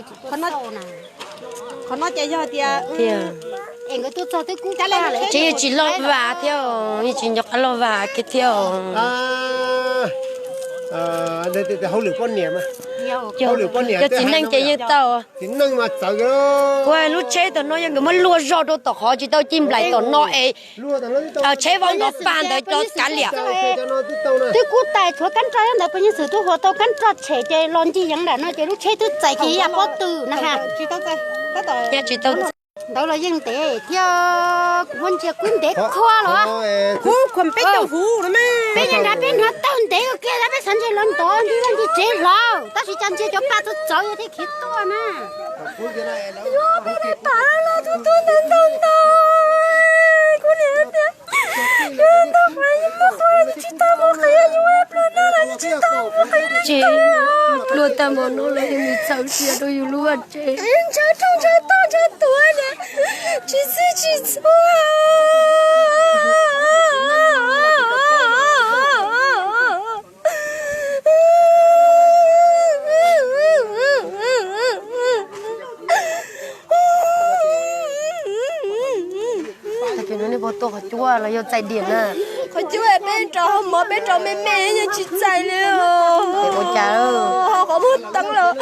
Qhov no, qhov no ces yog tias, tiag, tsev yeej tsis loj vam thiab, yeej tsis nco qab loj vam kiag thiab. Hauj lwm poj niam, cov txiv neej ces yeej tau. Kuv lub tsheb tom no yog nkawd muab luaj zog rau tom qhov tsis tau ci nplaim tom no es tsheb vau nrov pag ntawd cov kav liam. Twb kub tais tshuav kab nroj ntawd, pog Nyiaj Xwm twb huas tau kab nroj tshem ces los ncig yeev nram no ces lub tsheb twb txais kiag ib yam pob tw na ha. Tsis tau, ntawd los yeej ntev thiab, kuv muab ntsia kub ntev qhua los. Kub khuam peb caug huv, peb nrad peb hnov tawg ntev kiag, peb xav ntshai los ntov ncig vaj ncig tsev hlo, tab sis cas ntsia cov paj txawv txawv yog thiaj khiav tuaj na. Yuav peb rov tom los tus tub ntawd ntau ntau, kuv niam tias, yus ntau qhov yus ntau qhov tsis tau mus qhov yus ua pluag no los tsis tau mus qhov tsis tau. Pluag tag npaum no los yus nim txhaum sia rau yus lub vaj tsev. Ntshaw rooj ntshaw toj ntshaw tuav na, tsis txwj tsis txhua. Tag kis no nej puas tua qhov cub los yog txais diam na? Qhov cub peb rau hauv mov peb rau me me yeej tsis txais li. Ua cas qhov muag teeb los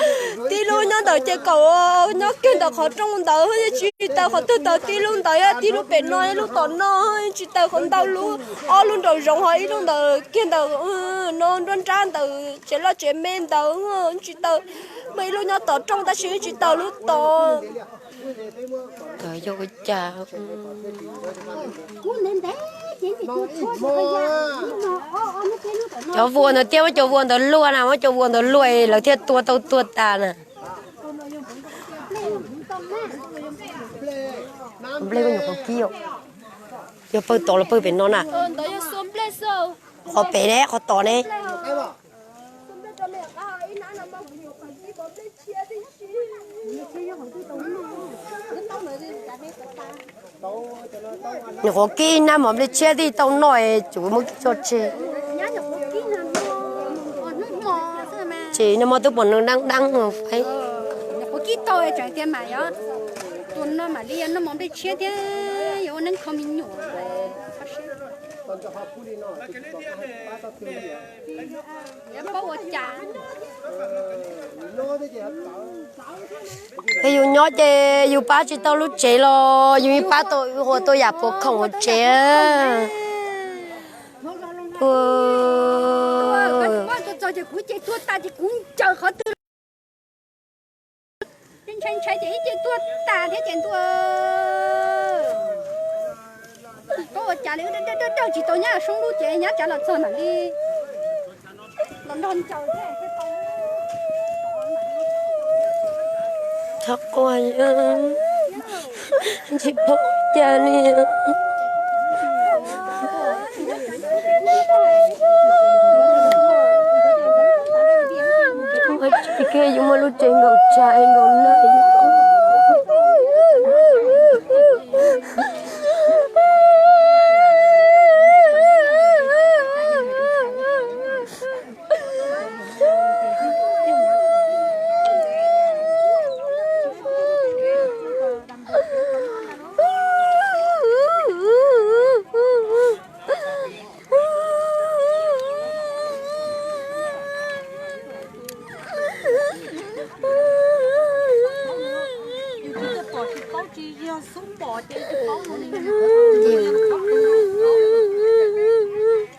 tib lub nyob ntawm ces kaum, nyob kiag ntawm qhov rooj ntawd yeej tsis tau qhov twg tau, tib lub ntawd, tib lub pem no, ib lub tom no, yeej tsis tau qhov ntau lub, ob lub nraum zoov ho ib lub ntawd kiag ntawm no nruab nrab ntawm tsev loj tsev me ntawd tsis tau. Muaj ib lub nyob tom rooj tab sis yeej tsis tau lub tod. Yog ua cas? Cov vuas ntawd thiab muab cov vuas ntawd luaj na, muab cov vuas ntawd luaj lawv thiaj tua tau tuag tas na. Nplej koj nyuam qhuav kib, yog pawg tod los pawg pem no na? Qhov pem ne, qhov tod ne? Nyuam qhuav kib nab mov nplej tshiab tij tau noj es tsum muab kib tso tseg. Ces nag hmo twb pom neeg dab dab faib. Kib tau tseem tias mam, tus no mam li noj mov nplej tshiab thiab yuav ua neeb kho me nyuam. Yog yus nyob ces yus pab tsis tau lub tsev los yus yeej pab tau, ua tau yam puas khoom hauv tsev. Ces kuv ces tuag tas ces kuv ncaws qhov twg ntshai ntshai ces ib ce tuag tas thiab ces ntuj. Koj ua cas li, dawj dawj tsis tau nyab soob lub ces nyab tsav los txog mam li los nrog ncaws thiab. Txhob quaj, tsis paub cas li. Ua tsis kiag yus muaj lub tsev nkaum tsav nkaum nag.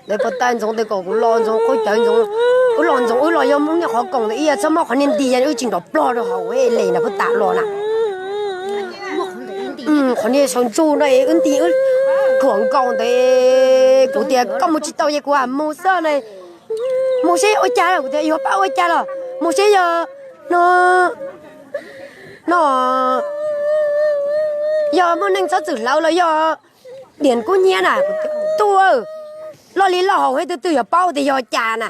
Lawv puas tau ntxoov tes kom kuv los ntxoov, qhov cawv ntxoov, wb los ntxoov wb los yog muab niag qhov koom ntawd ib yam txhob muab qhov niag nti yog wb tsis nrov plog rau hauv es les na puag ta los na. Qhov niag saum ntsuj no es wb nti wb khuam nkaus ntawd, kuv tias koj mus tsis tau ces kuv mus xwb na. Mus seb ua cas los, kuv tias yog pab ua cas los mus seb yog no, no yog muaj neeg txhob txwm hlawv los yog diam kub hnyiab na. Tuaj, loj li loj hauv, twb twb yog paub tias yog cas na.